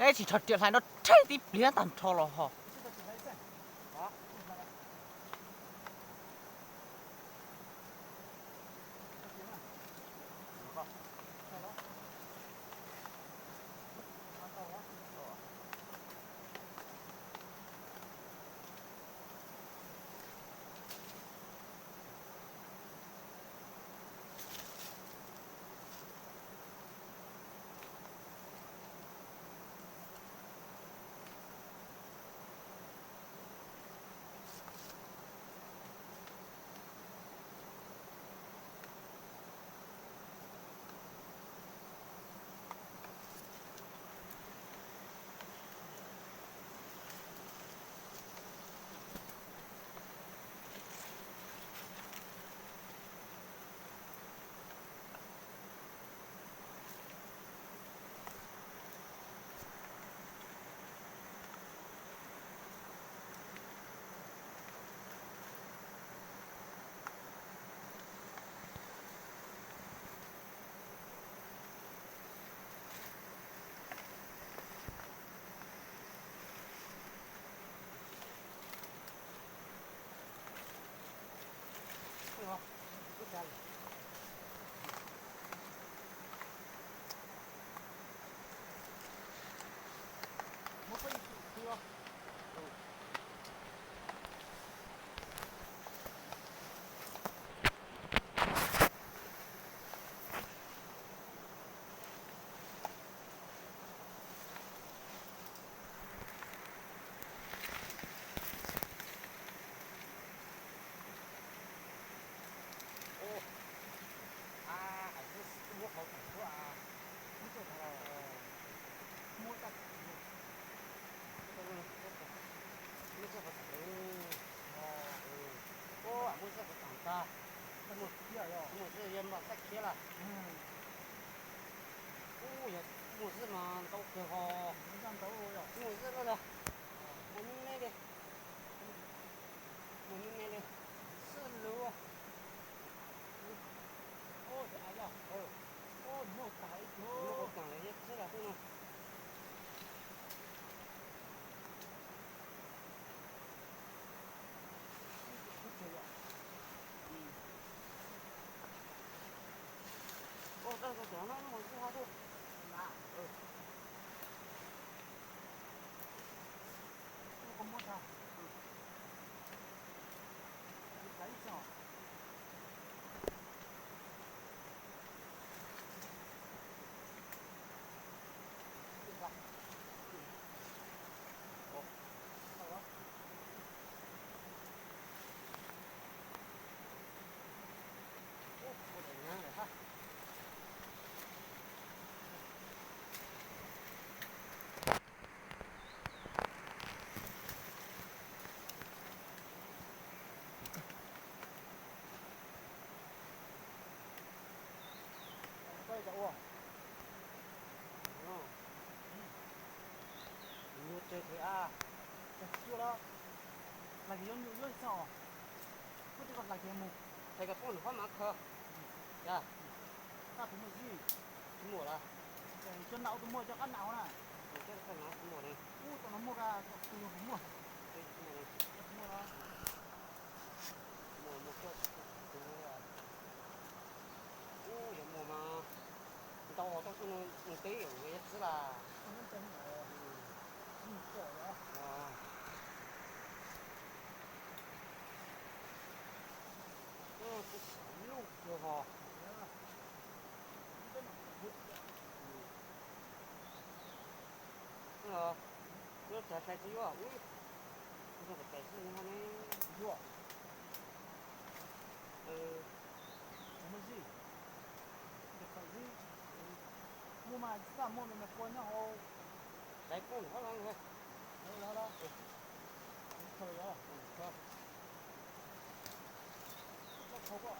Eb, tsis txhob riam hlais no, rhais tib pliag tag nrho los ho. Muab qhov tseem tuaj, muab tseem tuaj, muab tseem qhov tseem, muab tseem qhov tseem tag, muaj tseem yog npam txaij khiab lawm. Ub, yog muaj xwb mas ntau kawg ho. Muaj xwb na, muaj me me li, muaj me me li, xwb lub. Ub, ub, ub, muaj qhov tseem li thiab lawm xwb no. Ua, tau tau cov no mus xwb ho tuaj. Nyuam tsawg kawg a. Tsawg kawg los, hlais kiag yuav nyuam yuav xwb os. Muab tej ko hlais kiag mus. Hlais kom poob nram qab mas kho. Yog. Qab puas muaj zib? Tsis muaj lawm. Cov nram ua tus muaj cov qab nram na. Cov qab nram tsis muaj li. Ub, tom no muaj, tus no puas muaj? Tsis muaj li. Tsis muaj lawm. Muaj, muaj coob tus. Ub, yog muaj mas ntau tau xwb, nws teb yuav txwv las. Kuv xav ib lub kawg ho. Nyob tag sai tsis yuav, ub, kuv txog pem xwb nws ho ne. Yuav. Muaj zib. Muaj mas tsis txaj muaj me me kua nyob hauv. Laiv poob ntawm qab los. Laiv los. Khaws los. Khaws. Koj khaws koj.